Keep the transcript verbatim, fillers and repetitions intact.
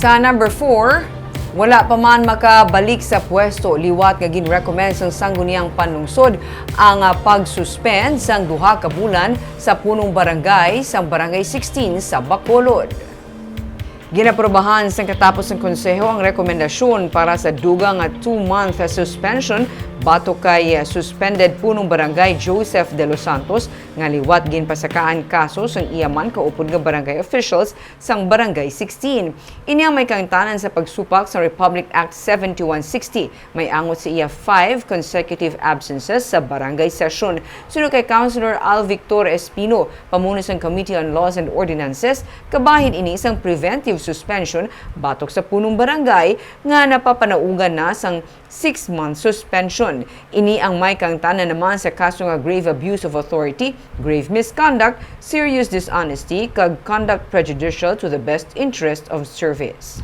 Sa number four, wala pa man makabalik sa pwesto liwat nga gin-recommend sang Sangguniang Panlungsod ang, ah, pag-suspend sang duha ka bulan sa punong barangay sang Barangay sixteen sa Bacolod. Ginaprobahan sang katapos sang konseho ang rekomendasyon para sa dugang nga two-month suspension batok kay, ah, suspended punong barangay Joseph De Los Santos nga liwat ginpasakaan kaso sang iya man kaupod nga barangay officials sang Barangay sixteen. Ini ang may kaangtanan sa pagsupak sa Republic Act seventy-one sixty, may angot sa iya five consecutive absences sa barangay session. Suno kay Councilor Al Victor Espino, pamuno sang Committee on Laws and Ordinances, kabahin ini sang preventive suspension batok sa punong barangay nga napapanaugan na sang six-month suspension. Ini ang may kaangtanan naman sa kaso nga grave abuse of authority, grave misconduct, serious dishonesty, kag conduct prejudicial to the best interest of service.